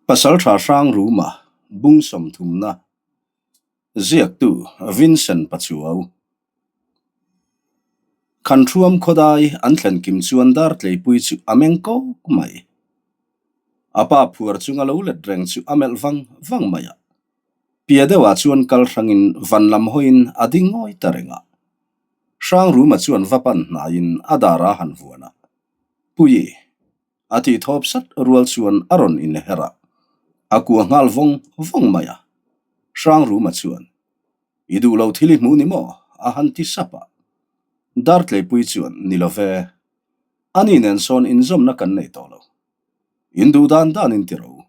Pasalṭha Hrangruma bung sawmthumna ziaktu Vincent Pachuau. Khanṭhuam khawdai an thlen kim chuan Dartleipui chu a meng kawk mai. A pa phuar chunga lo let reng chu a melh vang vang mai a. Pia deuhah chuan kal hrangin van lam hawiin a ding ngawi ta reng a. Hrangruma chuan va pan hnaiin a dar a han vuan a. Pui! A tih thawp sat rual chuan a rawn inher a, a kua nghal vawng vawng mai a. Hrangruma chuan, I duh lo thil i hmu ni maw? a han ti sap a. Dartleipui chuan, Ni lo ve. Ani nen sawn inzawmna kan nei tawh lo. In duh dan dan in ti ro.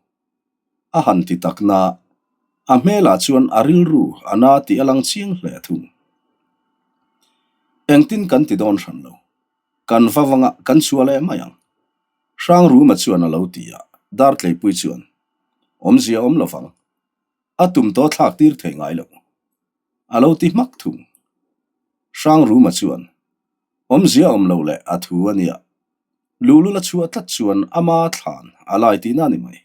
A han ti tak na, a hmelah chuan a rilru a na tih a lang chiang hle thung. Engtin kan ti dawn hran lo. Kan va vangah kan chhuah leh mai ang. Hrangruma chuan a lo ti a, Dartleipui chuan, Awmzia awm lo vang. A tum tawh thlak tir thei ngai lo. A lo ti hmak thung. Hrangruma chuan, Awmzia awm lo leh a thu a nia. Luhlul a chhuah tlat chuan ama thlan a lai tihna a ni mai.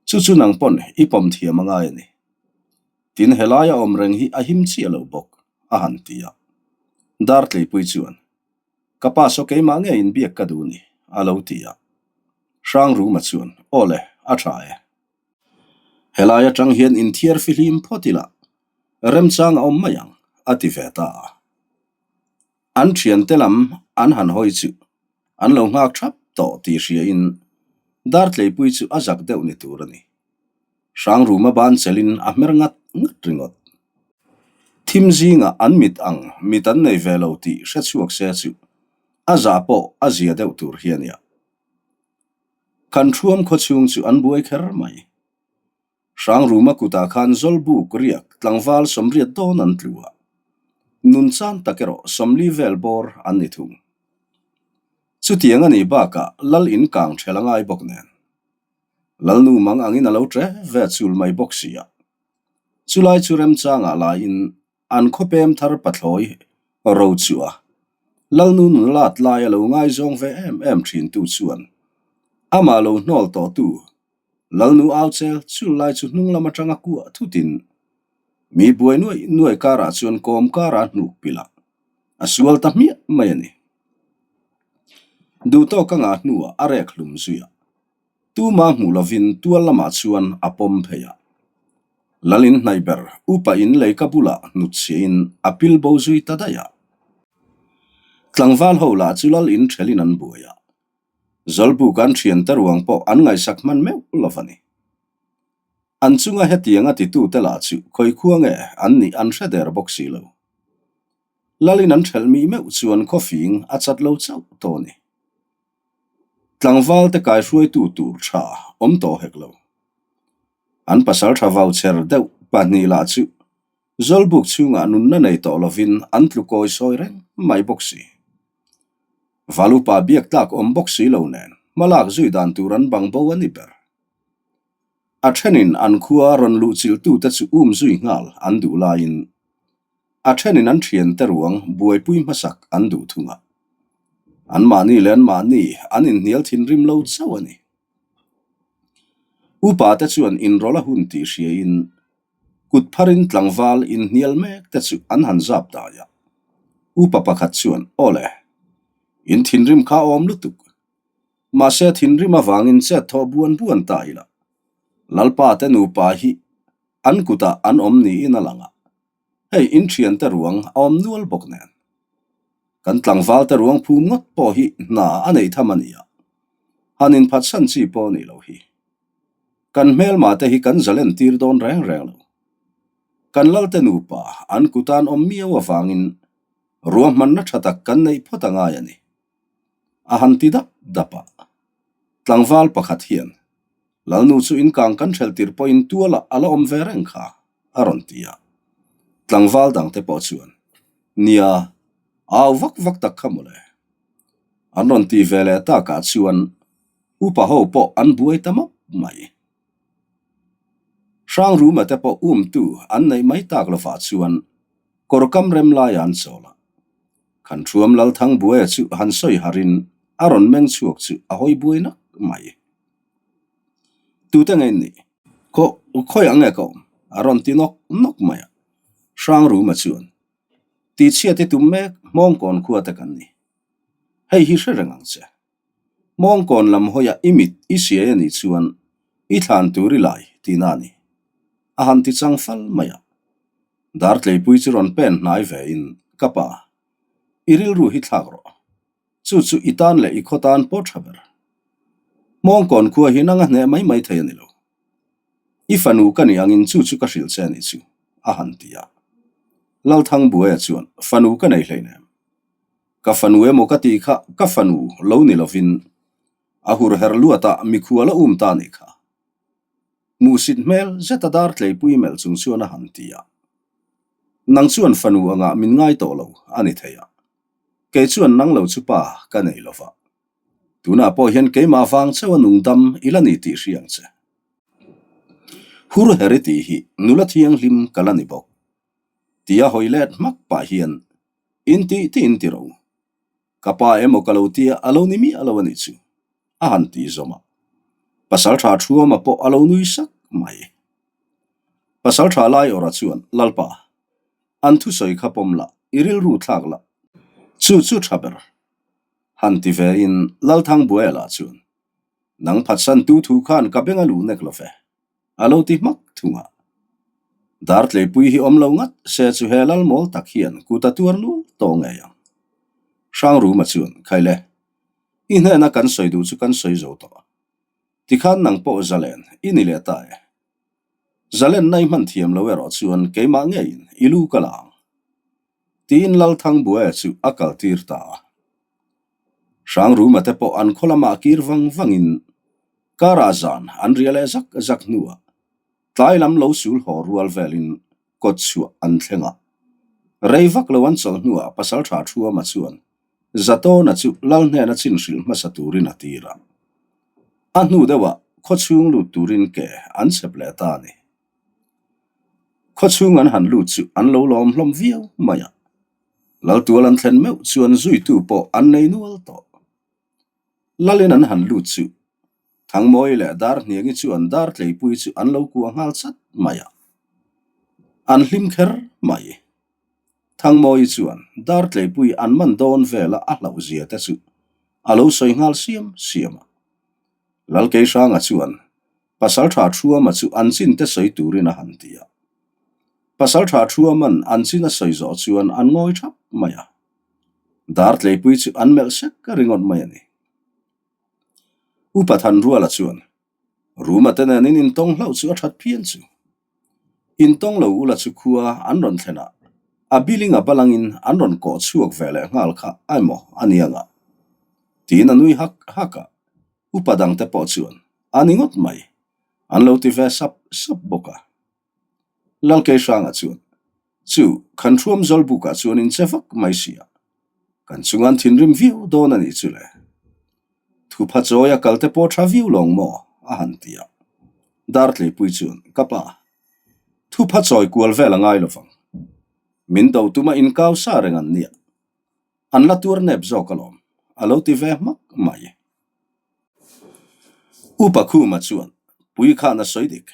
Chu chu nang pawn i pawm thiam a ngai a ni. Tin helaia awm reng hi a him chiah lo bawk, a han ti a. Dartleipui chuan, Ka pa saw keimah nge inbiak ka duh ni, a lo ti a. Hrangruma chuan, Aw le, a tha e. Helai atang hian inthiar fihlim phawt ila, remchang a awm mai ang, a ti ve ta a. An thiante lam an han hawi chu an lo nghak thap tawh tih hriain Dartleipui chu a zak deuh ni tur a ni. Hrangruma ban chelin a hmer ngat ngat ringawt. Thim zingah an mit ang mit an nei ve lo tih hre chhuak se chu a zah pawh a zia deuh tur hi a nia. Kan thuam khawchhung chu an buai kher mai. Hrangruma kutah khan Zawlbuk riak tlangval sawmriat dawn an tlu a, nun chan tak erawh sawmli vel bawr an ni thung. Chutiang a nih bakah Lal in kang ṭhel a ngai bawk nen. Lalnu mang angin a lo ṭe ve chul mai bawk si a. Chulai chu remchangah laiin An khawpem thar pathlawi ro chu a Lalnu nun lat lai a lo ngaizawng ve em em thintu chuan amah lo hnawl tawhtu Lalnu au chel chul lai chu hnung lam atanga kuah thutin mi buai nuai nuai karah chuan kawm karah hnuk pilh a, a sual ta hmiah mai a ni. Duhtawk a ngah hnuah a rek hlum zui a. Tuma hmuh lovin tual lamah chuan a pawm phei a. Lalin hnaih ber upa in leika bulah hnutchhiahin a pil bo zui ta daih a. Tlangval ho lah chu lal in thelin an buai a. Zawlbuk an thiante ruang pawh an ngaihsak hman meuh lo a ni. An chunga hetianga titute lah chu khawikhua nge an nih an hre der bawk si lo. Lalin an thelh mih meuh chuan khawfing a chat lo chauh tawh a ni. Tlangval te kaihruaitu tur tha awm tawh hek lo. An pasal tha vau cher deuh pahnih lah chu Zawlbuk chhungah nunna nei tawh lovin an tlu kawi sawi reng mai bawk si. Valupa biak tlak awm bawk si lo nen hmalak zui dan tur an bang bo a ni ber. A thenin an khua rawn luhchilhtute chu um zui nghal an duh laiin A thenin an thiante ruang buaipui hmasak an duh thung a, anmahni leh anmahni an inhnial thinrim lo chauh a ni. Upa te chuan inrawlh a hun tih hriain kut pharin tlangval inhnial mek te chu an han zap dai a. Upa pakhat chuan, Aw le, in thinrim kha a awm lutuk. Mahse thinrim avangin chet thawh buan buan ta ila, Lalpa te nupa hi An kutah an awm niin a lang a, hei in thiante ruang a awm nual bawk nen. Kan tlangvalte ruang phum ngawt pawh hi hna a neih tham a ni a, han inphatsan chi pawh a nih loh hi. Kan hmelma te hi kan zalen tir dawn reng reng lo. Kan lalte nupa an kuta an awm miau avangin ruahmanna tha tak kan neih phawt a ngai a ni. A han ti dap dap a, tlangval pakhat hian Lalnu chu inkang kan hrelh tir pawhin tualah a la awm ve reng kha, a rawn ti a. Tlangval dangte pawh chuan, Nia, au vak vak tak kha mawle. An rawn ti ve leh takah chuan upa ho pawh an buai ta mawp mai. Hrangruma te pawh umtu an neih mai tak lovah chuan kawr kam rem laia an chawl a. Khan Thuam Lalthangbuaia chu han sawi harin a rawn meng chhuak chu a hawi buai nak mai. Tute nge in nih? Khaw, khawiah nge ka awm? A rawn ti nawk nawk mai a. Hrangruma chuan, Tihchhiat i tum mek, Hmawngkawn khua te kan ni. Hei hi hre reng ang che. Hmawngkawn lam hawiah i mit i siai a nih chuan i thlan tur i lai tihna a ni. A han ti chang fal mai a. Dartleipui chu rawn pen hnai ve in, Ka pa, i rilru hi thlak rawh. Chu chu i tan leh i khaw tan pawh tha ber. Hmawngkawn khua hi nang a hneh mai mai thei a ni lo. I fanu ka nih angin chu chu ka hrilh che a nih chu, a han ti a. Lalthangbuaia chuan, Fanu ka nei hleinem. Ka fanu emaw ka tih kha ka fanu lo ni lovin a hur her luatah mikhual a um ta a nih kha. Hmuhsit hmel zeta dar tleipui melh chung chuan a han ti a. Nang chuan fanu angah min ngai tawh lo a ni thei a. Kei chuan nang lo chu pa ka nei lo va. Tunah pawh hian keimah vang chauh a nungdam i la ni tih hria ang che. Hur her i tih hi nula thianghlim ka la ni bawk. Tia hawi let hmak pah hian in tih tih in ti ro. Ka pa emaw ka lo tia a lo ni miah lo a nih chu, a han ti zawm a. Pasaltha Thuama pawh a lo nui sak mai. Pasaltha Laiawrha chuan, Lalpa, an thusawi kha pawm la, i rilru thlak la, chu chu tha ber. Han ti ve in Lalthangbuaia lah chuan, Nang phatsan tu thu khan ka beng a luh nek lo ve. A lo ti hmak thung a. Dartleipui hi awm lo ngat se chu he lal mawl tak hian kut a tuar nual tawh ngei ang. Hrangruma chuan, Khaile, i hnena kan sawi duh chu kan sawi zo tawh. Tikhan nang pawh zalen i ni leh ta e. Zalenna i hman thiam lo erawh chuan keimah ngeiin i lu ka la ang. Tiin Lalthangbuaia chu a kaltir ta a. Hrangruma te pawh an khaw lamah kir vang vangin karah zan an ria leh zak zak hnuah tlai lam lo sul haw rual velin kawt chhuah an thleng a. Rei vak lo an chawlh hnuah Pasaltha Thuama chuan Zatawna chu Lal hnena chin hrilh hmasa turin a tir a. A hnu deuhah khaw chhung lut turin ke an chep leh ta a ni. Khaw chhung an han lut chu an lo lawm hlawm viau mai a. Laltual an thlen meuh chuan zuitu pawh an nei nual tawh. Lalin an han lut chu Thangmawi leh Darhniangi chuan Dartleipui chu an lo kuah nghal chat mai a. An hlim kher mai. Thangmawi chuan Dartleipui an man dawn vela a hlauh zia te chu a lo sawi nghal siam siam a. Lalkeihranga chuan Pasaltha Thuama chu an chin te sawi turin a han ti a. Pasaltha Thuaman an chin a sawi zawh chuan an ngawi thap mai a. Dartleipui chu an melh sek ringawt mai a ni. Upa Thanruala chuan, Ruma te nen in intawng hlauh chu a that phian chu. Intawng lo ula chu khua an rawn thlen a, a biling a balangin an rawn kawh chhuak ve leh nghal kha emaw a ni anga? Tiin a nui hak hak a. Upa dangte pawh chuan a ni ngawt mai, an lo ti ve sap sap bawk a. Lalkeihranga chuan, Chu, kan thuam Zawlbukah chuan in che vak mai si a, kan chunga an thinrim viau dawn a nih chu le. Thupha chawi a kalte pawh tha viau lawng maw? a han ti a. Dartleipui chuan, Ka pa, thupha chawi kual vel a ngai lovang. Min do tuma inkau sa reng an nia. An la tuar nep zawk alawm, a lo ti ve hmak mai. Upa Khuma chuan pui khan a sawi dik.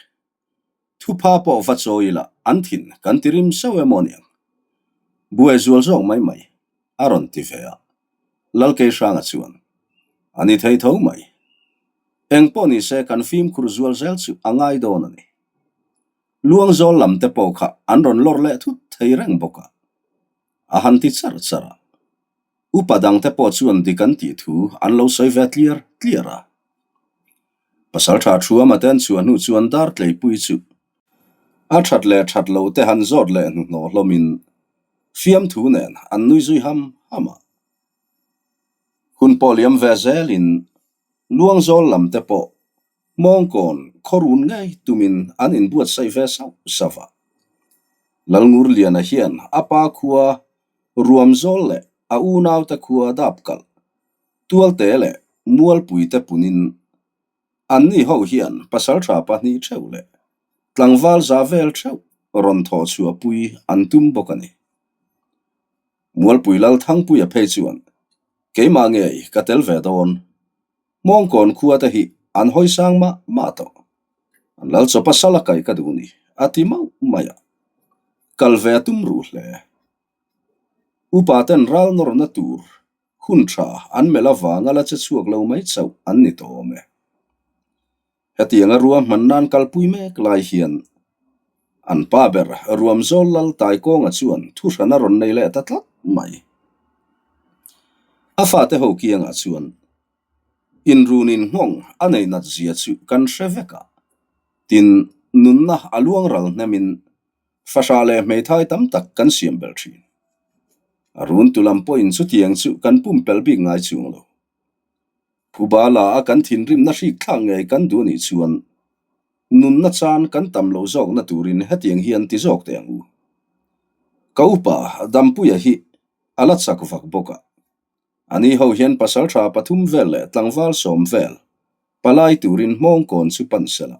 Thupha pawh va chawi ila an thin kan ti rim sauh emaw niang. Buai zual zawk mai mai, a rawn ti ve a. Lalkeihranga chuan, A ni thei tho mai. Eng pawh ni se kan fimkhur zual zel chu a ngai dawn a ni. Luangzawl lam te pawh kha an rawn lawr leh thut thei reng bawk a. A han ti char char a. Upa dangte pawh chuan dik an tih thu an lo sawi ve tliar tliar a. Pasaltha Thuama te an chhuah hnu chuan Dartleipui chu a that leh that lo te han zawt leh hnuhnawh hlawmin fiamthu nen an nui zui ham ham a. Hun pawh liam ve zelin Luangzawl lam te pawh Hmawngkawn khawrun ngei tumin an inbuatsaih ve sauh sauh a. Lalngurliana hian a pa khua Ruamzawl leh a unaute khua dap kalh, Tualte leh Mualpuite punin anni ho hian pasaltha pahnih theuh leh tlangval za vel theuh rawn thawh chhuahpui an tum bawk a ni. Mualpui Lalthangpuia phei chuan, Keimah ngei ka tel ve dawn, Hmawngkawn khua te hi an hawi sang mah mah tawh. An lal chawpa sal a kaih ka duh ni, a ti mauh mai a. Kal ve a tum ruh hle. Upa ten ral nawrna tur hun tha an melh avanga la che chhuak lo mai chauh an ni tawh awm e. Hetianga ruahman nan kalpui mek lai hian an pa ber Ruamzawl Lal Taikawnga chuan thuhran a rawn nei leh ta tlat mai. A fate ho kiangah chuan inrunin nghawng a neih nat zia chu kan hre vek a, tin nunna a luang ral hnemin fahrah leh hmeithai tam tak kan siam belh thin. A runtu lam pawhin chutiang chu kan pumpelh bik ngai chuang lo. Phuba la a kan thinrimna hrik thlak ngei kan duh anih chuan nunna chan kan tam loh zawkna turin hetiang hian ti zawk teh ang u. Ka upa Dampuia hi a la chak vak bawk a, ani ho hian pasaltha pathum vel leh tlangval sawm vel palai turin hmawngkawn chu pan sela.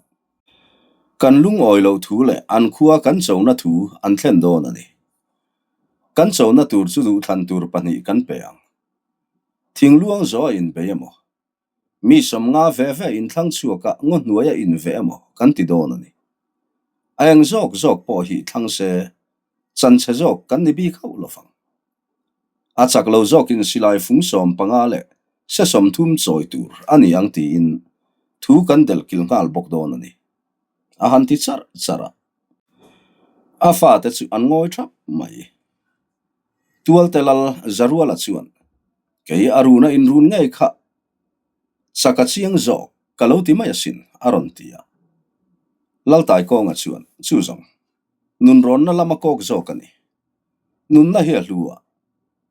Kan lungawi loh thu leh an khua kan chona thu an thlen dawn a ni. Kan chona tur chu duhthlan tur pahnih kan pe ang. Thingluang zawh a inbei emaw? Mi sawmnga ve ve inthlang chhuaka ngaw hnuai a inve emaw kan ti dawn a ni. A eng zawk zawk pawh hi thlang se, chanchhe zawk kan ni bik hauh lovang. A chak lo zawkin silai fung 15 leh se 30 chawi tur a ni ang tiin thu kan delh kil nghal bawk dawn a ni. A han ti charh charh a. A fate chu an ngawi thap mai. Tualte lal Zaruala chuan, Kei a runa inrun ngei kha chak a chiang zawk ka lo ti mai asin, a rawn ti a. Laltaikawnga chuan, Chu zawng, nunrawnna lama kawk zawk a ni. Nunna hi a hlu a,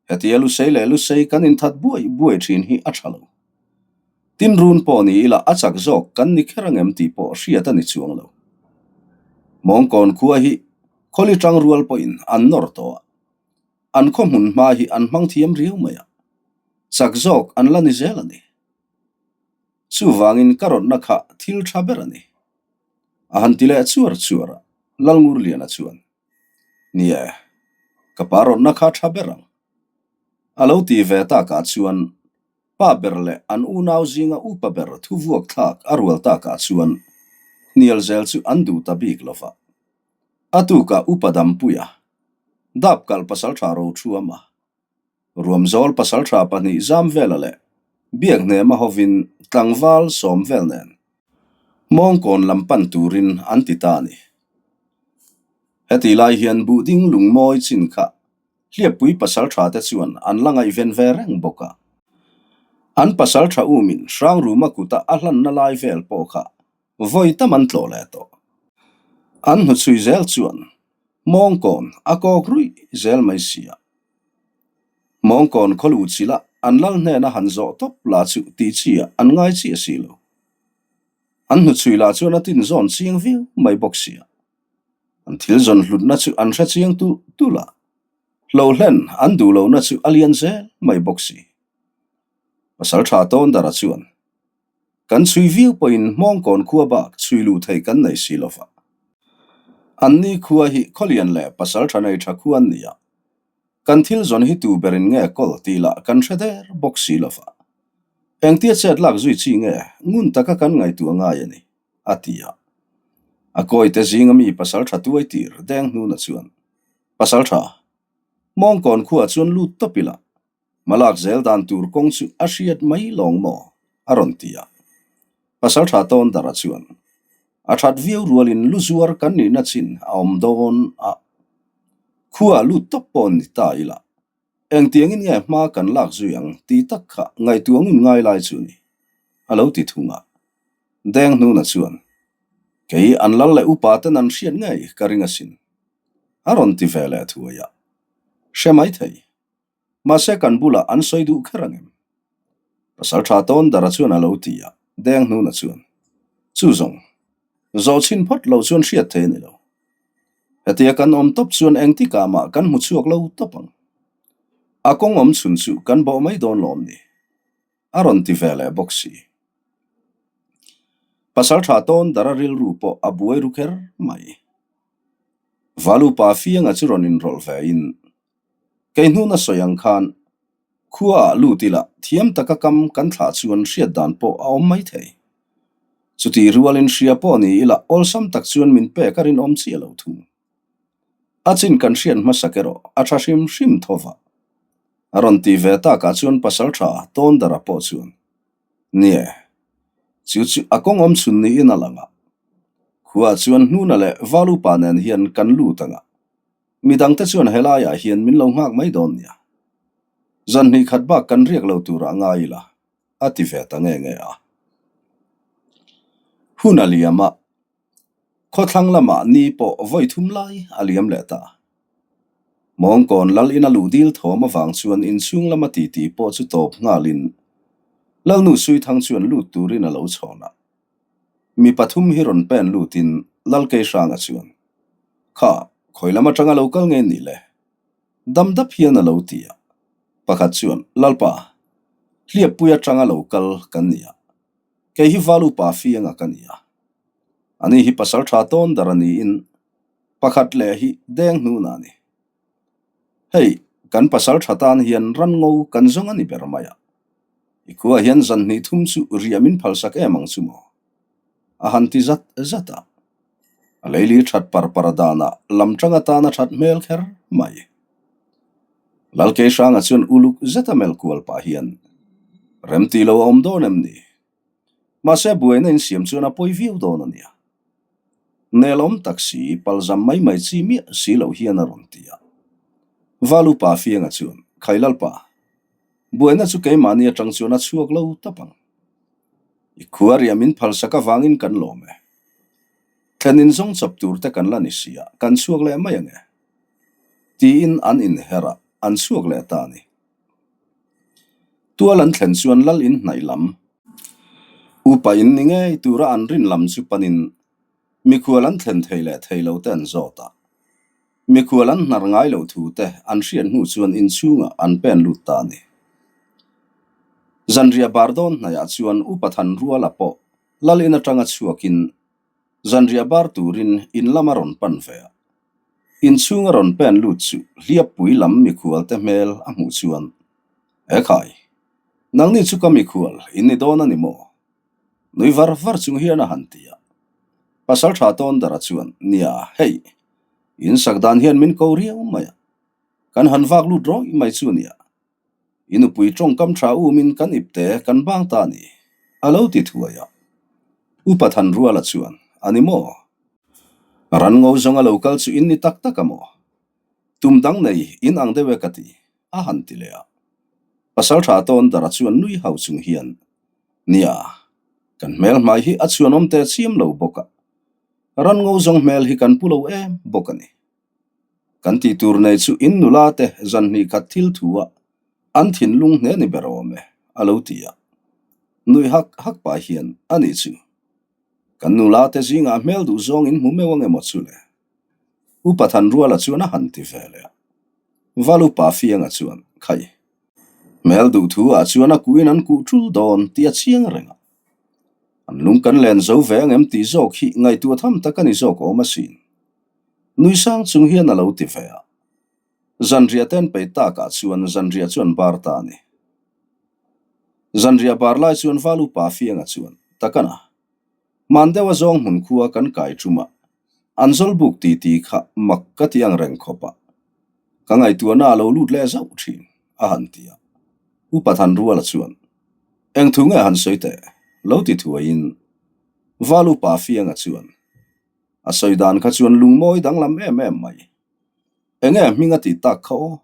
hetia lusei leh lusei kan inthat buai buai thin hi a tha lo. Tin run pawh ni ila a chak zawk kan ni kher angem tih pawh hriat a ni chuang lo. Mawngkawn khua hi Khawli tang rual pawhin an nawr tawh a, an khaw hmun hma hi an hmang thiam riau mai a, chak zawk an la ni zel a ni. Chuvangin ka rawtna kha thil tha ber a ni. A han ti leh chuar chuar a, Lalngurliana chuan, Ni e, ka pa rawtna kha tha ber ang. A lo ti ve takah chuan pa ber leh an unau zinga upa ber thuvuak thlak a rual takah chuan hnial zel chu an duh ta bik lo va. A tukah upa Dampuia, Dapkalh pasaltha Rothuama, Ruamzawl pasaltha pahnih Zamvela leh Biakhnema hovin tlangval sawm vel nen Hmawngkawn lam pan turin an ti ta a ni. Heti lai hian buhding lungmawi chin kha Hliappui pasaltha te chuan an la ngaihven ve reng bawk a. An pasaltha umin Hrangruma kuta a hlanna lai vel pawh kha vawi tam an tlawh leh tawh. An hnuchhui zel chuan Hmawngkawn a kawk ruih zel mai si a. Hmawngkawn khaw luhchilh a an lal hnena han zawh tawp la chu tih chi ah an ngai chiah si lo. An hnuchhui lah chuan a tin zawn chiang viau mai bawk si a. An thil zawn hlutna chu an hre chiang tulh tulh a, hlohlen an duh lohna chu a lian zel mai bawk si. Pasaltha Tawndara chuan, Kan chhui viau pawhin Hmawngkawn khua bak chhui luh theih kan nei si lova. Anni khua hi khawlian leh pasaltha nei tha khua an ni a, kan thil zawn hi tu berin nge kawl tih lah kan hre der bawk si lova. Engtia chet lak zui chi nge ngun taka kan ngaihtuah ngai a ni. a ti a. A kawite zinga mi pasal tha tuai tir deng hnuna chuan, Pasal tha, Mawngkawn khuaah chuan lut tawp ila, hmalak zel dan tur kawng chu a hriat mai lawng maw? a rawn ti a. Pasal tha tawn dara chuan, A that viau rualin lu zuar kan nihna chin a awm dawn a, khuaah lut tawp pawh ni ta ila, engtiangin nge hma kan lak zui ang tih tak kha ngaihtuah ngun ngai lai chu ni, a lo ti thung a. Deng hnuna chuan, Kei an lal leh upa ten an hriat ngei ka ring asin, a rawn ti ve leh thuai a. Hre mai thei. Mahse kan bulah an sawi duh kher angem? Pasal tha tawn dara chuan a lo ti a, Deng hnuna chuan, Chu zawng, zawh chhin phawt lo chuan hriat thei a ni lo. Hetia kan awm tawp chuan engtikah mah kan hmu chhuak lo tawp ang. A kawng awm chhun chu kan bawh mai dawn lawm ni? A rawn ti ve leh bawk si. Pasaltha tawn dara rilru pawh a buai ru kher mai. Valupa fianga chu rawn inrawlh ve in, Kei hnuna sawi ang khan khuaah lut ila thiam taka kam kan thlah chuan hriat dan pawh a awm mai thei. Chutih rualin hria pawh ni ila awlsam tak chuan min pek a rinawm chiah lo thung. A chin kan hriat hmasak erawh a tha hrim hrim tho va. A rawn ti ve takah chuan pasaltha Tawndara pawh chuan, Nie, chu chu a kawng awm chhun niin a lang a. Khuaah chuan Hnuna leh Valupa nen hian kan lut ang a. Midangte chuan helaiah hian min lo nghak mai dawn nia. Zan hnih khat bak kan riak lo turah ngai ila, a ti ve ta nge nge a. Hun a liam a, khawthlang lamah ni pawh vawi thum lai a liam leh ta. Mawngkawn lal ina luh dil thawm avang chuan inchhung lama titi pawh chu tawp nghalin Lalnu Suithang chuan lut turin a lo chhawn a. Mi pathum hi rawn pen lutin Lalkeihranga chuan, Kha, khawi lam atanga lo kal nge ni le? Dam dap hian a lo ti a. Pakhat chuan, Lalpa, hliappui atanga lo kal kan ni a. Kei hi Valupa fianga ka ni a. Ani hi pasal tha tawn dar a niin pakhat leh hi deng hnuna a ni. Hei, kan pasal tha tan hian ran ngo kan zawng a ni ber mai a. I khuaah hian zan hnih thum chu riah min phalsak em ang chu maw? A han ti zat zat a. A leili that par par danah lam tang atan a that hmel kher mai. Lalkeihranga chuan uluk zeta melh kual pah hian, Remti lo a awm dawn em ni? Mahse buaina insiam chuan a pawi viau dawn a nia. Nelawm tak si, palzam mai mai chi miah si loh hian a rawn ti a. Valupa Fianga chuan, Khailalpa, buaina chu keimahni atang chuan a chhuak lo tawp ang. I khua riah min phalsak avangin kan lawm e. Thlen inzawng chawp tur te kan la ni si a, kan chhuak leh mai ang e. Tiin an inher a, an chhuak leh ta a ni. Tual an thlen chuan lal in hnaih lam. Upa in ni ngei tura an rin lam chu panin mikhual an thlen thei leh thei lo te an zawt a. Mikhual an hnar ngai loh thu te an hriat hnu chuan inchhungah an pen lut ta a ni. Zanriah bar dawn hnaihah chuan Upa Thanruala pawh lal in atanga chhuakin Zanriah bar turin in lam a rawn pan ve a. Inchhung a rawn pen lut chu hliappui lam mikhual te hmel a hmuh chuan, Ekhai, nangni chu ka mikhual in ni dawn a ni maw? Nui var var chung hian a han ti a. Pasaltha Tawndara chuan, Nia, hei, in sak dan hian min ko riau mai a. Kan han vak lut rawih mai chu nia. I nupui tawngkam tha umin kan ipte kan bang ta a ni, a lo ti thuai a. Upa Thanruala chuan, A ni maw? Ran ngo zawng a lo kal chu in ni tak tak a maw? Tum dang nei in ang deuh e ka ti, a han ti leh a. Pasaltha Tawndara chuan nui hau chung hian, Nia, kan hmel hmai hi a chhuanawm teh chiam lo bawk a, ran ngo zawng hmel hi kan pu lo em bawk a ni. Kan tih tur nei chu in nula te zan hnih khat thil thu a, an thinlung hne ni ber awm e, a lo ti a. Nuih hak hak pah hian a nih chu. Kan nula te zingah hmel duh zawng in hmu meuh angemaw chu le? Upa Thanruala chuan a han ti ve leh a. Val upa Fianga chuan, Khai, hmel duh thu ah chuan a kuhin an kuh tul dawn tih a chiang reng a. An lung kan len zo ve angem tih zawk hi ngaihtuah tham tak a ni zawk awm asin. Nui sang chung hian a lo ti ve a. Zanriah te an peih takah chuan zanriah chu an bar ta a ni. Zanriah bar lai chuan Val upa Fianga chuan, Takana, hman deuha zawng hmun khua kan kai tum a, an zawlbuk titi kha mak ka ti ang reng khawp a, ka ngaihtuahna a lo lut leh zauh thin, a han ti a. Upa Thanruala chuan, Eng thu nge han sawi teh? lo ti thuaiin Val upa Fianga chuan, A sawi dan kha chuan lungmawi danglam em em mai. Enge hming a tih tak kha aw?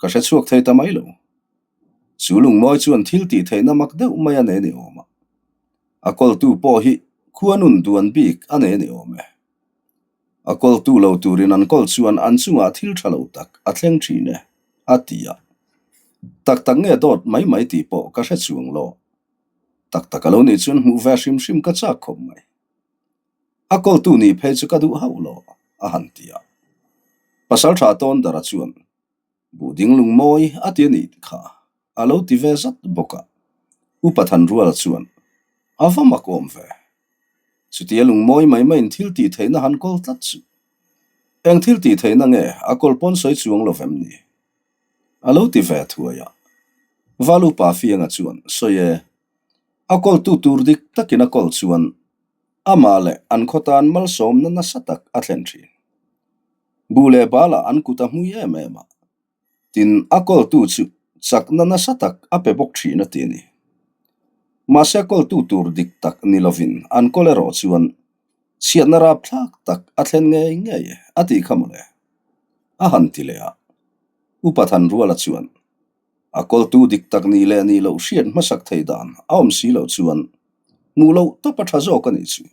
Ka hre chhuak thei ta mai lo. Chu lungmawi chuan thil tih theihna mak deuh mai a nei ni awm a. A kawltu pawh hi khuanun duan bik a nei ni awm e. A kawltu lo turin an kawl chuan an chungah thil tha lo tak a thleng thin e, a ti a. Tak tak nge dawt mai mai tih pawh ka hre chuang lo. Tak tak a lo nih chuan hmuh ve hrim hrim ka chak khawp mai. A kawltu nih phei chu ka duh hauh lo, a han ti a. Pasaltha Tawndara chuan, Buh ding lungmawi a ti a nih kha, a lo ti ve zat bawk a. Upa Thanruala chuan, A va mak awm ve. Chutia lungmawi mai maiin thil tih theihna han kawl tlat chu. Eng thil tih theihna nge a kawl pawn sawi chuang lo vem ni? A lo ti ve thuai a. Val Upa Fianga chuan, Sawi e, a kawltu tur dik takin a kawl chuan. Amah leh an khaw tan malsawmna nasa tak a thlen thin. Buh leh balah an kut a hmui em em a, tin a kawltu chu chakna nasa tak a pe bawk thin a ti a ni. Mahse kawltu tur dik tak ni lovin an kawl erawh chuan chhiatna rapthlak tak a thlen ngei ngei a tih kha mawle. A han ti leh a, Upa Thanruala chuan A kawltu dik tak nih leh nih loh hriat hmasak thei dan a awm si loh chuan hmuh loh tawp a tha zawk a nih chu.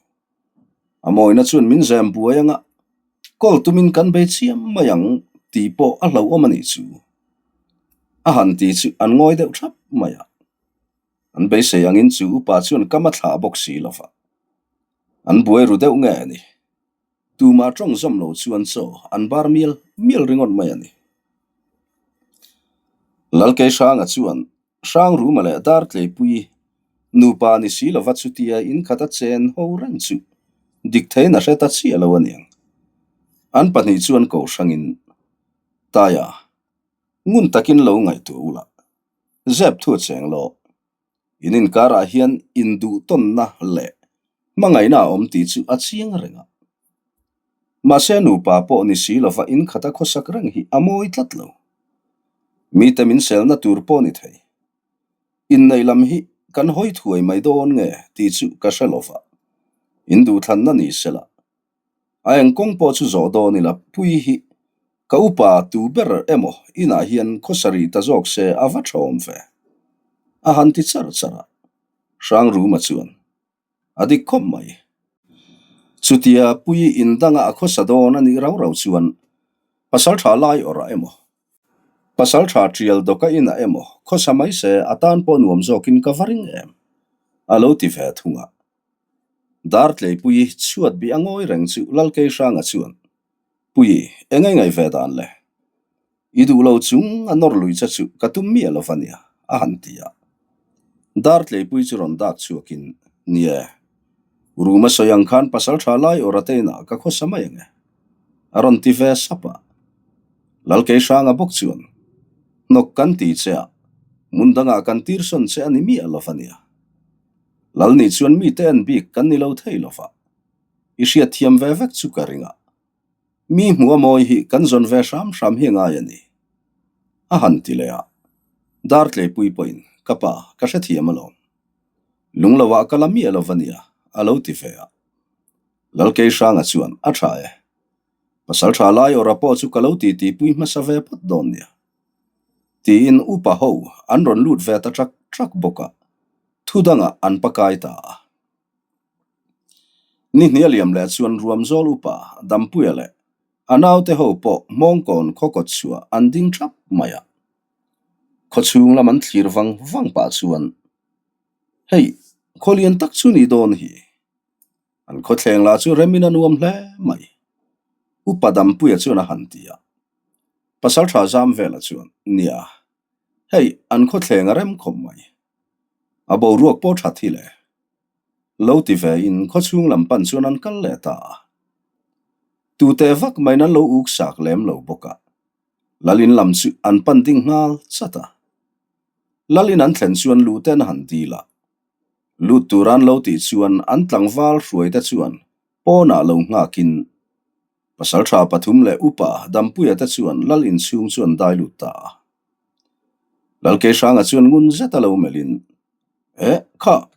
A mawina chuan min zem buai anga kawl tumin kan bei chiam mai ang tih pawh a hlauhawm a nih chu. A han ti chu an ngawi deuh thap mai a. An beisei angin chu upa chuan kam a thlah bawk si lova. An buai ru deuh nge a ni. Tumah tawng zawm lo chuan chaw an bar mial mial ringawt mai a ni. Lalkei Hranga chuan Hrangruma leh Dartleipuii nupa ni si lova chutia inkhat a chen ho reng chu dik theiin a hre ta chiah lo a niang. An pahnih chuan ko hrangin, Taia, ngun takin lo ngaihtuah ula, zep thu a cheng lo. In inkarah hian induhtawnna leh hmangaihna a awm tih chu a chiang reng a. Mahse nupa pawh ni si lova inkhata khawsak reng hi a mawi tlat lo. Mite min selna tur pawh ni thei. Inneih lam hi kan hawi thuai mai dawn nge tih chu ka hre lova. Induhthlanna ni sela A eng kawng pawh chu zawh dawn ila pui hi ka upa tu ber emaw inah hian khawsarih ta zawk se a va tha awm ve. A han ti char char a, Hrangruma chuan a dik khawp mai. Chutia pui in danga a khawsa dawn a nih rau rau chuan pasaltha lai awrh ah emaw, pasaltha tial dawka inah emaw khawsa mai se a tan pawh nuam zawkin ka va ring em? A lo ti ve thung a. Dartleipuii chhuat bih a ngawi reng chu Lalkei Hranga chuan, Pui, eng ei ngaih ve dan le? I duh lo chung a nawr lui che chu ka tum miah lo va nia, a han ti a. Dartleipuii chu rawn dak chhuakin, Nie, room a sawi ang khan pasal tha lai awr a te inah ka khawsa mai ang e, a rawn ti ve sap a. Lalkei Hranga bawk chuan, Hnawk kan ti che a, hmun dangah kan tirsawn che a ni miah lo va nia. Lal nih chuan mite en bik kan ni lo thei lo va, i hriat thiam ve vek chu ka ring a. Mi hmuh a mawi hi kan zawn ve hram hram hi ngai a ni. A han ti leh a, Dartleipui pawhin, Ka pa, ka hrethiam alawm. Lungloah ka la miah lo va nia, a lo ti ve a. Lalkei Hranga chuan, A tha e. Pasal tha lai awrha pawh chu ka lo titipui hmasa ve phawt dawn nia. Tiin upa ho an rawn lut ve ta trak trak bawk a, thu dangah an pakai ta a. Ni hnih a liam leh chuan Ruamzawl upa Dampuia leh a naute ho pawh Hmawngkawn khaw kawt chhuah an ding thap mai a. Khaw chhung lam an thlir vang vang pah chuan, Hei, khaw lian tak chu ni dawn hi. An khawthleng lah chu remin a nuam hle mai. Upa Dampuia chuan a han ti a. Pasaltha Zamvela chuan, Nia, hei an khawthleng a rem khawp mai. A boruak pawh tha thi le. Lo ti ve in khawchhung lam pan chuan an kal leh ta a. Tute vak maiin an lo uk sak lem lo bawk a. Lalin lam chu an pan ding nghal chat a. Lalin an thlen chuan luh ten a han dil a. Lut tur an lo tih chuan an tlangval hruaite chuan pawnah lo nghakin Pasaltha pathum leh upa Dampuia te chuan lal inchhung chu an dai lut ta a. Lalkeihranga chuan ngun zet a lo melhin, Eh, kha,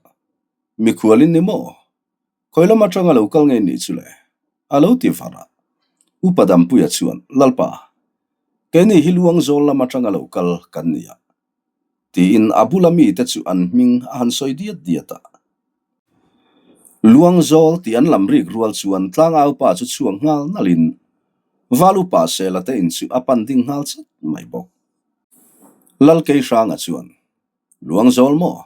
mikhual in ni maw? Khawi lam atanga lo kal ngei nih chu le? A lo ti var a. Upa Dampuia chuan, Lalpa, keini hi Luangzawl lam atanga lo kal kan ni a. Tiin a bula mite chu an hming a han sawi diat diat a. Luangzawl tih an lam rik rual chuan tlangaupa chu chhuak nghal nalhin Valupa Sela te in chu a pan ding nghal chat mai bawk. Lalkeihranga chuan, Luangzawl maw?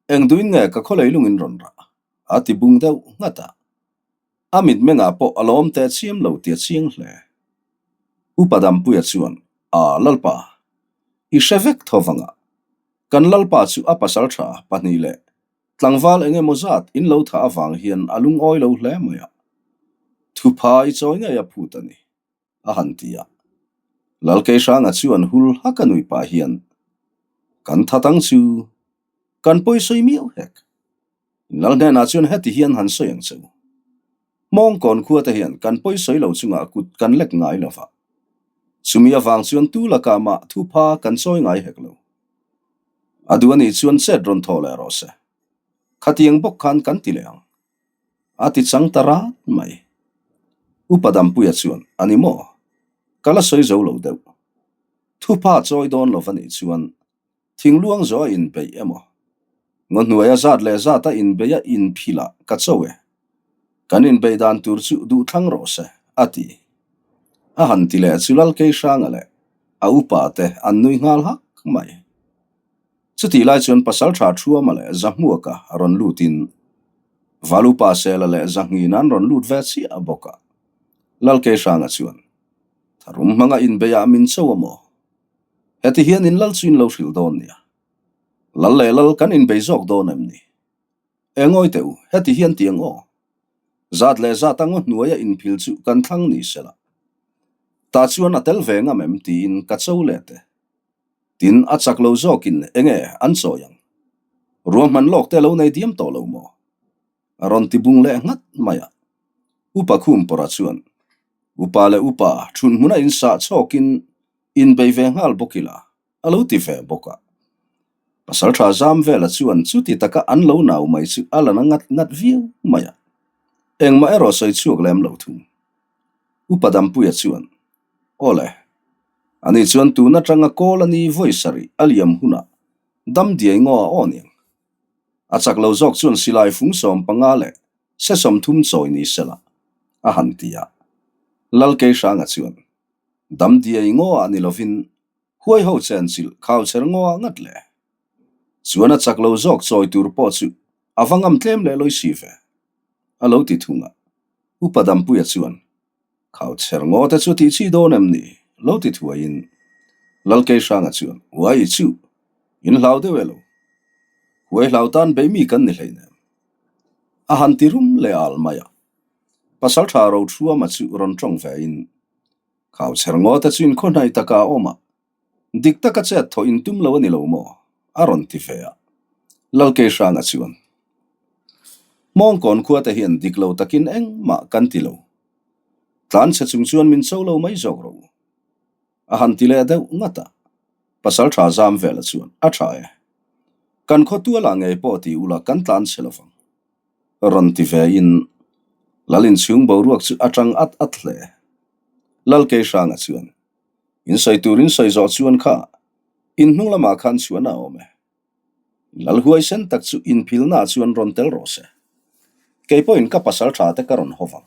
Eng duin nge ka khawlei lungin rawn rah? A ti bung deuh nghat a. A mitmengah pawh a lawm teh chiam lo tih a chiang hle. Upa Dampuia chuan, A Lalpa, i hre vek tho vangah kan Lalpa chu a pasal tha pahnih leh tlangval eng emaw zat in lo thah avang hian a lungawi lo hle mai a, thupha i chawi ngei a phut a ni, a han ti a. Lalkeihranga chuan hul hak a nui pah hian, Kan that ang chu, kan pawisawi miau hek. In lal hnenah chuan heti hian han sawi ang che u. Hmawngkawn khua te hian kan pawi sawi lo chungah kut kan lek ngai lo va. Chumi avang chuan tu lakah mah thupha kan chawi ngai hek lo. A duh a nih chuan chet rawn thawh leh rawh se. Khatiang bawk khan kan ti leh ang. A ti chang ta rat mai. Upa Dampuia chuan, A ni maw? Ka la sawi zo lo deuh. Thupha chawi dawn lo va nih chuan Thingluang zawh a inbeih emaw? Ngaw hnuaia zat leh zat a inbeih a inphil ah ka cho e. Kan inbeih dan tur chu duh thlang rawh se, a ti. A han ti leh chu Lalkeihranga leh a upa te an nui nghal hak mai. Chutih lai chuan Pasaltha Thuama leh Zahmuaka rawn lutin Valupa Sela leh Zahnghina an rawn lut ve chiah bawk a. Lalkeihranga chuan, Tharum hmanga inbeih ah min cho a maw? Heti hian in lal chu in lo hrilh dawn nia. Lal leh lal kan inbei zawk dawn em ni? E ngawi teh u, heti hian ti ang aw. Zat leh zat a ngaw hnuaia inphil chu kan thlang ni sela. Tah chuan a tel ve ngam em tiin ka cho leh te. Tin, a chak lo zawkin enge an chawi ang? Ruahman lawk te lo nei diam tawh lo maw? A rawn ti bung leh nghat mai a. Upa Khumpawra chuan, Upa leh upa, thun hmuna insah chhawkin inbei ve nghal bawk ila, a lo ti ve bawk a. Pasaltha zam vela chuan chuti taka an lo nau mai chu a la na ngat ngat viau mai a. Engmah erawh sawi chhuak lem lo thung. Upa Dampuia chuan, Awle, ani chuan tun atanga kawl a ni vawi sarih a liam hunah dam diai ngaw a aw niang. A chak lo zawk chuan silai fung 15 leh se 30 chawi ni sela, a han ti a. Lalkeihranga chuan, Dam diai ngaw ah ni lovin huai ho chen chilh khau cher ngaw ah ngat le. Chuan a chak lo zawk chawi tur pawh chu a va ngam tlem leh lawi si ve, a lo ti thung a. Upa Dampuia chuan, Khau cher ngaw te chu tih chi dawn em ni? lo ti thuaiin Lalkeihranga chuan, Uai chu, in hlau deuh e lo. Huai hlau tan bei mi kan ni hleinem. A han ti rum leh al mai a. Pasaltha Rothuama chu rawn tawng vein, Khau cher ngaw te chu in khawhnaih taka a awm a, Dik taka chet thawh in tum lo a ni lo maw? a rawn ti ve a. Lalkeihranga chuan, Hmawngkawn khua te hian dik lo takin engmah kan ti lo. Tlanchhe chung chuan min cho lo mai zawk rawh u. A han ti leh deuh ngat a. Pasaltha zam vela chuan, A tha e. Kan khaw tualah ngei pawh ti ula kan tlanchhe lo vang. Rawn ti ve in Lal inchhung boruak chu a tang at at hle. Lalkeihranga chuan, In sawi tur in sawi zawh chuan kha in hnung lamah khan chhuan a awm e. Lal huaisen tak chu inphilnaah chuan rawn tel rawh se. Kei pawhin ka pasal tha te ka rawn haw vang.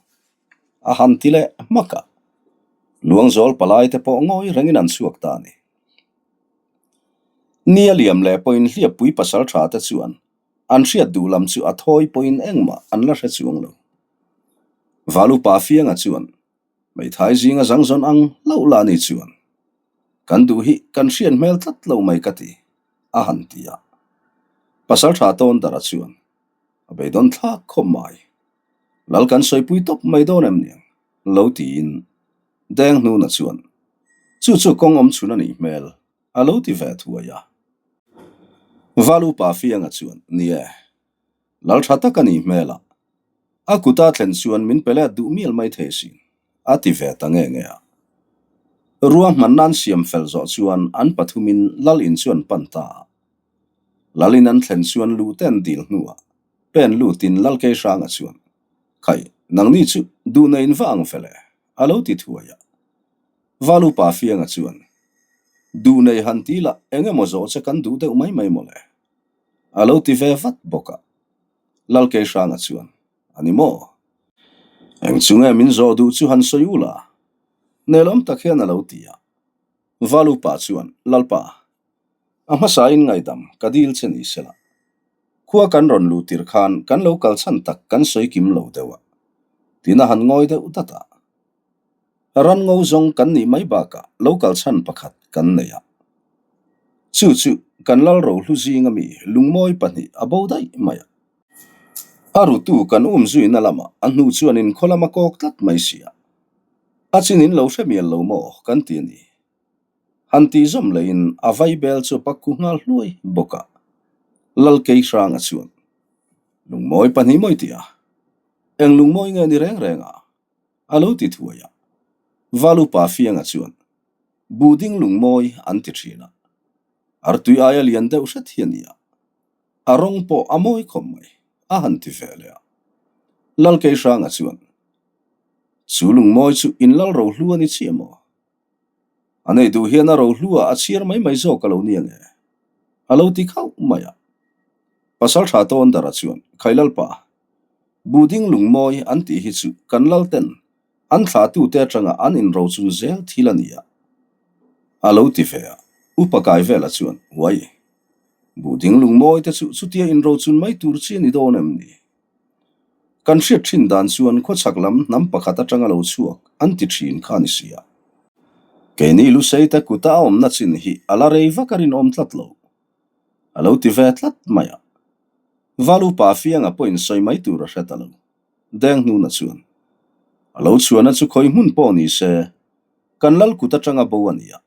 A han ti leh hmak a. Luangzawl palai te pawh ngawi rengin an chhuak ta a ni. Ni a liam leh pawhin hliappui pasal tha te chuan an hriat duh lam chu a thawi pawhin engmah an la hre chuang lo. Valupa Fianga chuan Hmeithai zinga zang zawn ang hlauh lah ni chuan kan duh hi kan hriat hmel tlat lo mai ka ti, a han ti a. Pasaltha Tawndara chuan a beidawn thlak khawp mai. Lal kan sawipui tawp mai dawn em niang? lo tiin Denghnuna chuan chu chu kawng awm chhun a nih hmel a lo ti ve thuai a. Valupa Fianga chuan, Ni e, Lal tha tak a nih hmel a, a kuta thlen chuan min pe let duh mial mai thei sin, a ti ve ta nge nge a. Ruahman nan siam fel zawh chuan an pathumin Lal in chu an pan ta a. Lal in an thlen chuan luh te an dil hnuah pen lutin Lal Keihranga chuan, Khai, nangni chu duhna in va ang fel e, a lo ti thuai a. Valupa Fianga chuan, Duh nei han ti lah eng emaw zawh che kan duh deuh mai mai mawle. A lo ti ve vat bawk a. Lalkeihranga chuan, A ni maw? Eng chu nge min zawh duh chu han sawi ula? Nelawm tak hian a lo ti a. Valupa chuan, Lalpa, a hmasain ngaidam ka dil che ni sela. Khua kan rawn luh tir khan kan lo kal chhan tak kan sawi kim lo deuh a. Tiin a han ngawi deuh dat a. Ran ngo zawng kan nih mai bakah lo kal chhan pakhat kan nei a. Chu chu kan lal rohlu zinga mi lungmawi pahnih a bo daih mai a. A rutu kan um zuina lamah a hnu chuan inkhaw lam a kawk tlat mai si a. A chin in lo hre mial lo maw kan ti a ni. Han tih zawm lehin a vaibel chu a pakku nghal hluai bawk a. Lalkeihranga chuan. Lungmawi pahnih mawi tih a, eng lungmawi nge ni reng reng a? A lo ti thuai a. Valupa Fianga chuan, Buhding lungmawi an ti thin a, artui aia lian deuh hret hi a ni a, a rawng pawh a mawi khawp mai, a han ti ve leh a. Lalkeihranga chuan, Chu lungmawi chu in lal rohlu a ni chiah maw? A nei duh hian a rohlu ah a chhiar mai mai zawk a lo ni ange? A lo ti khauh mai a. Pasal tha tawn dara chuan, Khailalpa, Buding lungmawi an tih hi chu kan lal ten an thlahtute atanga an inrochun zel thil a ni a, a lo ti ve a. Upa Kaivela chuan, Uai, Buding lungmawi te chu chutia inrochun mai tur chi a ni dawn em ni? Kan hriat thin dan chuan khawchhak lam hnam pakhat atanga lo chhuak an ti thin kha a ni si a. Keini Luseite kuta a awmna chin hi a la rei vak a rinawm tlat lo. A lo ti ve tlat mai a. Val upa Fianga pawhin sawi mai tur a hre ta lo. Deng hnuna chuan, A lo chhuahna chu khawi hmun pawh ni se, kan lal kut atanga bo a ni a.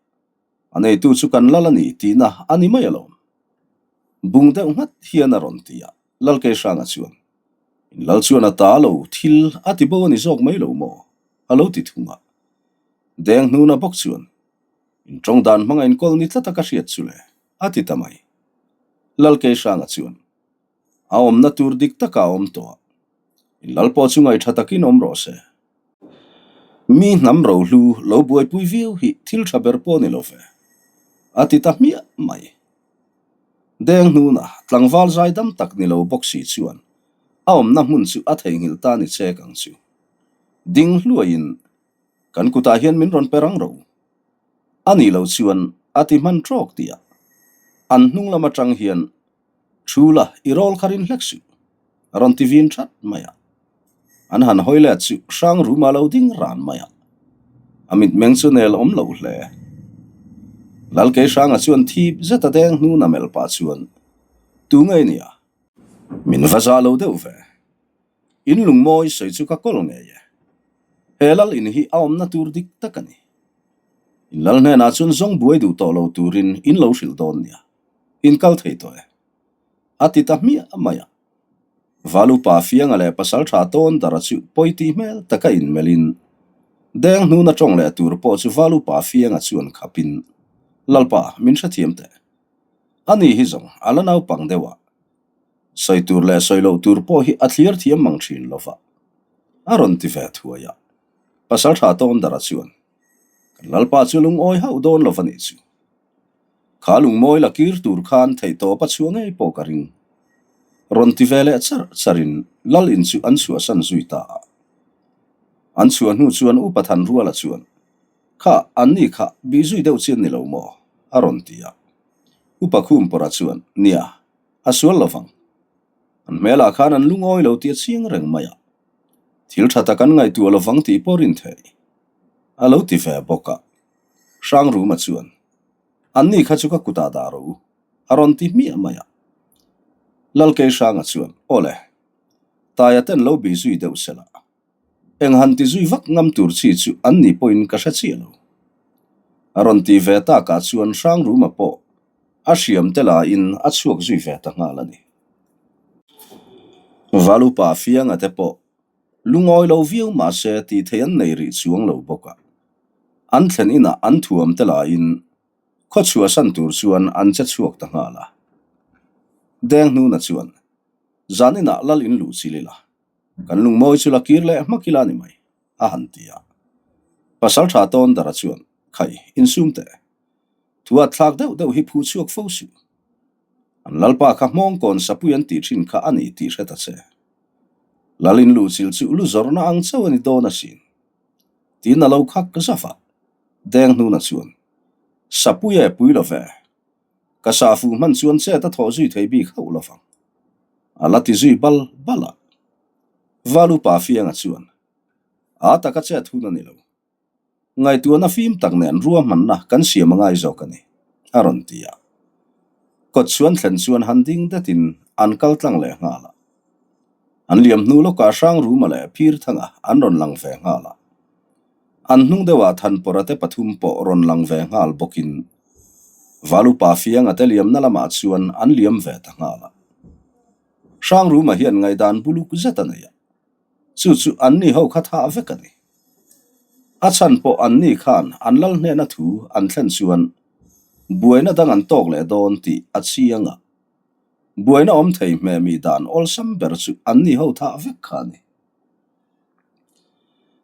A neitu chu kan lal a ni tihna a ni mai alawm. Bung deuh nghat hian a rawn ti a. Lalkeihranga chuan, In lal chuan a ta lo, thil a ti bo a ni zawk mai lo maw? a lo ti thung a. Deng hnuna bawk chuan, In tawng dan hmanga inkawl ni tlata ka hriat chu le, a ti ta mai. Lalkeihranga chuan, A awmna tur dik taka a awm tawh a, in lal pawh chu ngaihṭha takin awm rawh se. Mi hnam rohlu lo buaipui viau hi thil ṭha ber pawh ni lo ve, a ti ta hmiah mai. Deng hnuna tlangval zaidam tak ni lo bawk si chuan a awmna hmun chu a theihnghilh ta ni chek ang chu. Ding hluaiin kan kutah hian min rawn pe rang ro. A nih loh chuan a ti hman trawk tih a, an hnung lam atang hian Thu la, i rawl kha rin hlek suh, a rawn ti vin that mai a. An han hawi let chu hrang rum a lo ding ran mai a, a mitmeng chu nel awm lo hle. Lalkei hranga chuan thip zet a deng hnun a melh pah chuan, Tu ngei nia? Min va za lo deuh ve. In lungmawi sawi chu ka kawl ngei e. He lal in hi a awmna tur dik tak a ni. In lal hnenah chuan zawng buai duh tawh lo turin in lo hrilh dawn nia. In kal thei tawh e. A ti ta hmiah mai a. Valupa Fianga leh pasal tha tawn dara chu pawi tih hmel taka inmelhin deng hnuna tawng leh tur pawh chu Valupa Fianga chuan khapin, Lalpa, min hrethiam teh. Ani hi zawng a la naupang deuh a. Sawi tur leh sawi loh tur pawh hi a thlir thiam mang thin lo va. A rawn ti ve thuai a. Pasal tha tawn dara chuan, Kan Lalpa chu lungawi hauh dawn lo va nih chu. Kha lungmawi la kir tur khan theihtawp a chhuah ngei pawh ka ring. Rawn ti ve leh char charin Lal in chu an chhuahsan zui ta a. An chhuah hnu chuan Upa Thanruala chuan, Kha, anni kha bih zui deuh chian ni lo maw? a rawn ti a. Upa Khumpawra chuan, Nia, a sual lo vang. An hmelah khan an lungawi lo tih a chiang reng mai a. Thil tha tak an ngaihtuah lo vang tih pawh rin thei. A lo ti ve bawk a. Hrangruma chuan, Anni kha chu ka kutah dah rawh u, a rawn ti hmiah mai a. Lalkei Hranga chuan, Aw le, Taia ten lo bih zui deuh se la, eng han ti zui vak ngam tur chi chu anni pawhin ka hre chiah lo. A rawn ti ve takah chuan Hrangruma pawh a hriam te lain a chhuak zui ve ta nghal a ni. Valupa Fianga te pawh Lungawi lo viau mahse tih theih an nei rih chuang lo bawk a. An thlen inah an thuam te laiin khaw chhuahsan tur chuan an che chhuak ta nghal a. Deng hnuna chuan, Zan inah lal in luh chil ila, kan lungmawi chu la kir leh hmak ila ni mai, a han ti a. Pasal tha tawn dara chuan, Khai, insum teh. Thu at thlak deuh deuh hi phu chhuak fo suh. An lalpa kha hmawngkawn sapui an tih thin kha a ni tih hre ta che. Lal in luhchilh chu lu zawrhna ang chauh a ni dawn asin. Tiin a lo khak zaf a, Deng hnuna chuan, Sapui e pui lo ve, ka sah fuh hman chuan chet a thawh zui thei bik hauh lo vang. A la ti zui bal bal a. Val upa Fianga chuan, A taka chet hun a ni lo. Ngaihtuahna fim tak nen ruahmanna kan siam a ngai zawk a ni, a rawn ti a. Kawt chuan thlen chuan han ding detin an kal tlang leh nghal a. An liam hnu lawkah Hrangruma leh Phirthanga an rawn lang ve nghal a. An hnung deuhah Thanpawra te pathum pawh rawn lang ve nghal bawkin Valupa Fianga te liamna lamah chuan an liam ve ta nghal a. Hrangruma hian ngaihdan buluk zet a nei a, chu chu anni ho kha thah vek a ni. A chhan pawh anni khan an lal hnena thu an thlen chuan buaina dang an tawk leh dawn tih a chiang a. Buaina awm thei hmehmih dan awlsam ber chu anni ho thah vek kha a ni.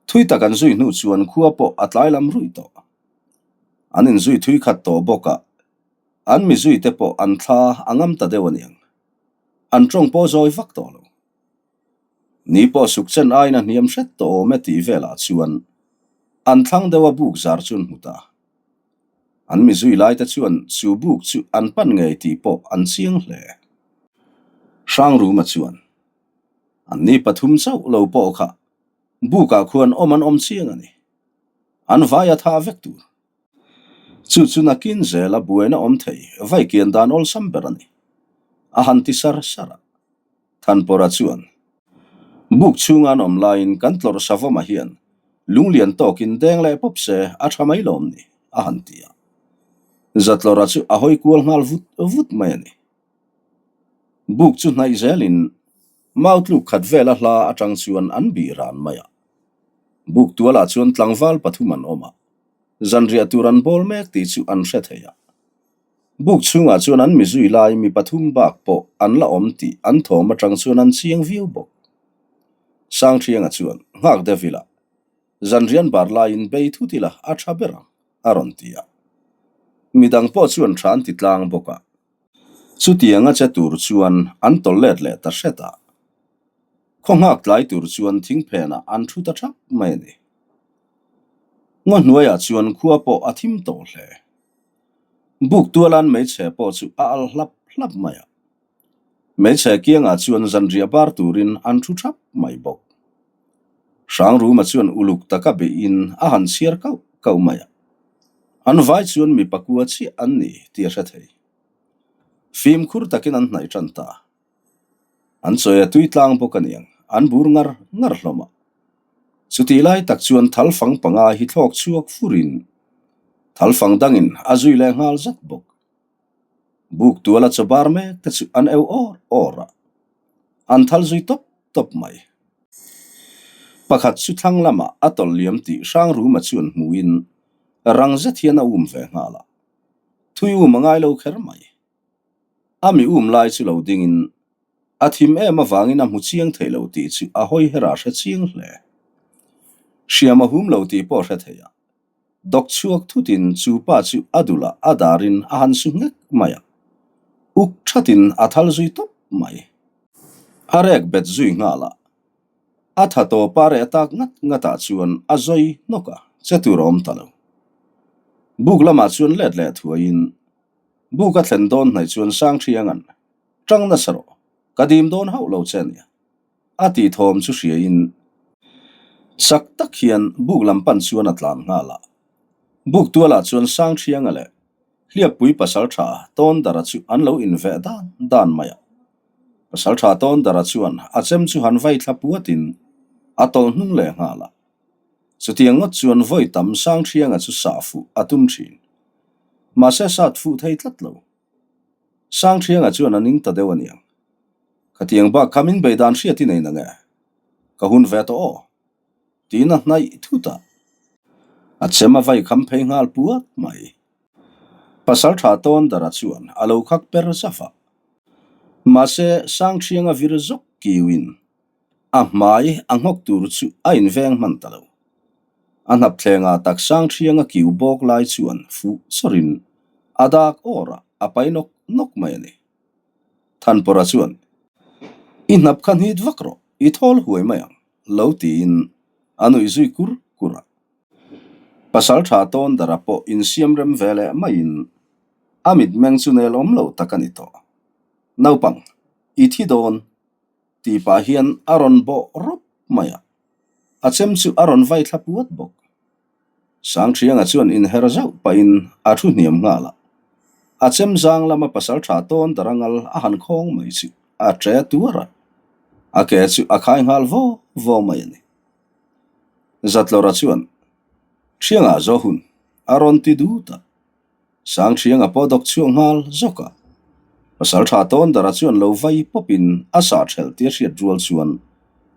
Thui tak an zui hnu chuan khua pawh a tlai lam ruih tawh. An inzui thui khat tawh bawk a, an mizui te pawh an thla a ngam ta deuh aniang. An tawng pawh zawi vak tawh lo. Ni pawh suk chen aiin a hniam hret tawh awm e tih velah chuan an thlang deuh a buk zar chu an hmu ta. An mizui lai te chuan chu buk chu an pan ngei tih pawh an chiang hle. Hrangruma chuan Anni pathum chauh lo pawh kha bukah khuan awm an awm chiang a ni. An vai a tha vek tur. Chu chu nakin zela buaina awm thei vai kian dan awlsam ber a ni. A han ti sar sar a. Thanpawra chuan, Buk chhunga an awm laiin kan tlawrh savawmah hian lunglian tawkin deng leh pawp se a tha mai lawm ni, a han ti a. Zatlawrha chu a hawi kual nghal vut vut mai a ni. Buk chu hnaih zelin mau tluk khat vela hla atang chuan an bih ran mai a. Buk tualah chuan tlangval pathum an awm a, zanriah tur an bawl mek tih chu an hre thei a. Buk chhungah chuan an mizui lai mi pathum bak pawh an la awm tih an thawm atang chuan an chiang viau bawk. Sangthianga chuan nghak deuh ila, zanrian bar laiin bei thut ila a tha ber ang, a rawn ti a. Midang pawh chuan tha an ti tlang bawk a. Chutianga che tur chuan an tawlh let leh ta hret a, khaw nghak tlai tur chuan thing phenah an thu ta thap mai a ni. Ngaw hnuaiah chuan khua pawh a thim tawh hle. Buk tualan hmeichhe pawh chu a al hlap hlap mai a. Hmeichhe kiangah chuan zanriah bar turin an thu thap mai bawk. Hrangruma chuan uluk taka beihin a han chhiar kauh kauh mai a. An vai chuan mi pakua chiah an ni tih a hre thei. Fimkhur takin an hnaih tan ta. An chawi a tui tlang bawk a niang, an bur ngar ngar hlawm a. Chutih lai tak chuan thalfang panga hi thlawk chhuak furin thalfang dangin a zui leh nghal zat bawk. Buk tuala chaw bar mek te chu an eu awr awr a, an thal zui tawp tawp mai. Pakhat chu thlang lamah a tawlh liam tih Hrangruma chuan hmuhin rang zet hian a um ve nghal a. Thui um a ngai lo kher mai. A mi um lai chu lo dingin a thim em avangin a hmu chiang thei lo tih chu a hawi her a hre chiang hle. Hriam a hum lo tih pawh a hre thei a. Dawk chhuak thutin chu pa chu a dulah a darin a han su nghek mai a. Uk thatin a thal zui tawp mai. A rek bet zui nghal a. A tha tawp a reh tak ngat ngatah chuan a zawi hnawk a, che tur a awm ta lo. Buk lamah chuan let leh thuaiin buk a thlen dawn hnaih chuan Sangthianga'n, Tang nasa rawh, ka dim dawn hauh lo che ania, a tih thawm chu hriain chak tak hian buk lam pan chuan a tlan nghal a. Buk tualah chuan Sangthianga leh Hliappui pasaltha Tawndara chu an lo inveh dan dan mai a. Pasaltha Tawndara chuan a chem chu han vai thla puatin a tawlh hnung leh nghal a. Chutiang ngawt chuan vawi tam Sangthianga chu sah fuh a tum thin. Mahse sat fuh thei tlat lo. Sangthianga chuan a ning ta deuh aniang. Khatiang bak kha min bei dan hriat i nei nange? Ka hun ve tawh aw. Tiin a hnaih thut a. A chem a vai kham phei nghal puat mai. Pasaltha Tawndara chuan a lo khak per zaf a. Mahse, Sangthianga vir zawk kiuin a hmai a nghawk tur chu a inveng hman ta lo. A hnapthlengah tak Sangthianga kiu bawk lai chuan fuh chawrin a dak awr a, a pai nawk nawk mai a ni. Thanpawra chuan, I hnap kha hnit vak rawh, i thawl huai mai ang, lo tiin a nuih zui kur kur a. Pasaltha Tawndara pawh insiam rem ve leh maiin a mitmeng chu nel awm lo tak a ni tawh. Naupang, i thi dawn tih pah hian a rawn bawh rawp mai a, a chem chu a rawn vai thla puat bawk. Sangthianga chuan inher zauh pahin a thu hniam nghal a, a chem zang lama pasaltha Tawndara ngal a han khawng mai chu a ṭe tuar a, a ke chu a khai nghal vaw vaw mai a ni. Zatlawra chuan, Thiangah zawh hun a rawn ti dut a, Sangthianga pawh dawk chhuak nghal zawk a. Pasalṭha Tawndara chuan lo vai pawpin a sah ṭhelh tih a hriat rual chuan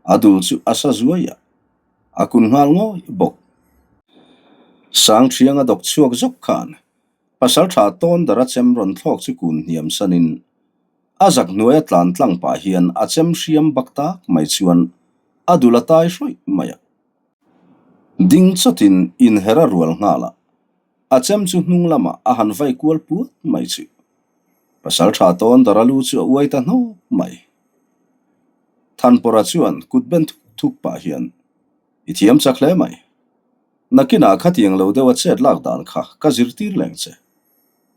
a dul chu a sa zuai a, a kun nghal ngawih bawk. Sangṭhianga dawk chhuak zawk khan Pasalṭha Tawndara chem rawn thlawk chu kun hniam sanin a zak hnuaia tlan tlang pah hian a chem hriam bak tak mai chuan a dul a tai hrawih mai a. Ding chawtin inher a rual nghal a, a chem chu hnung lamah a han vai kual puat mai chu. Pasalṭha Tawndara lu chu a uai ta hnawk mai. Thanpawrha chuan kut ben thuk thuk pah hian, I thiam chak hle mai. Nakinah khatiang lo deuha chet lak dan kha ka zirtir leng che.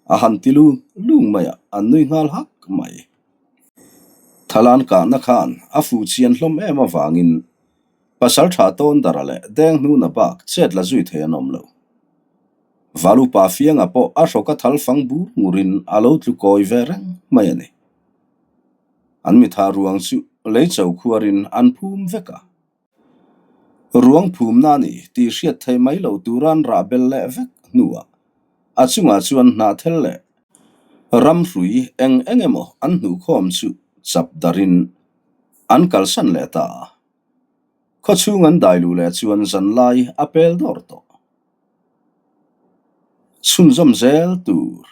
A han ti lung lung mai a, an nui nghal hak mai. Thalan kahna khan a fuh chian hlawm em avangin Pasalṭha Tawndara leh Denghnuna bak chet la zui thei an awm lo. Valupa Fianga pawh a hrawka thal fang bur ngurin a lo tlu kawi ve reng mai a ni. An mitha ruang chu lei cho khuarin an phum vek a. Ruang phumna a ni tih hriat thei mai lo tura an rah bel leh vek hnuah a chungah chuan hnahthel leh ramhrui eng eng emaw an hnuhkhawm chu chap darin an kalsan leh ta a. Khawchhung an dai luh leh chuan zanlai a pel dawr tawh. Chhunzawm zel tur.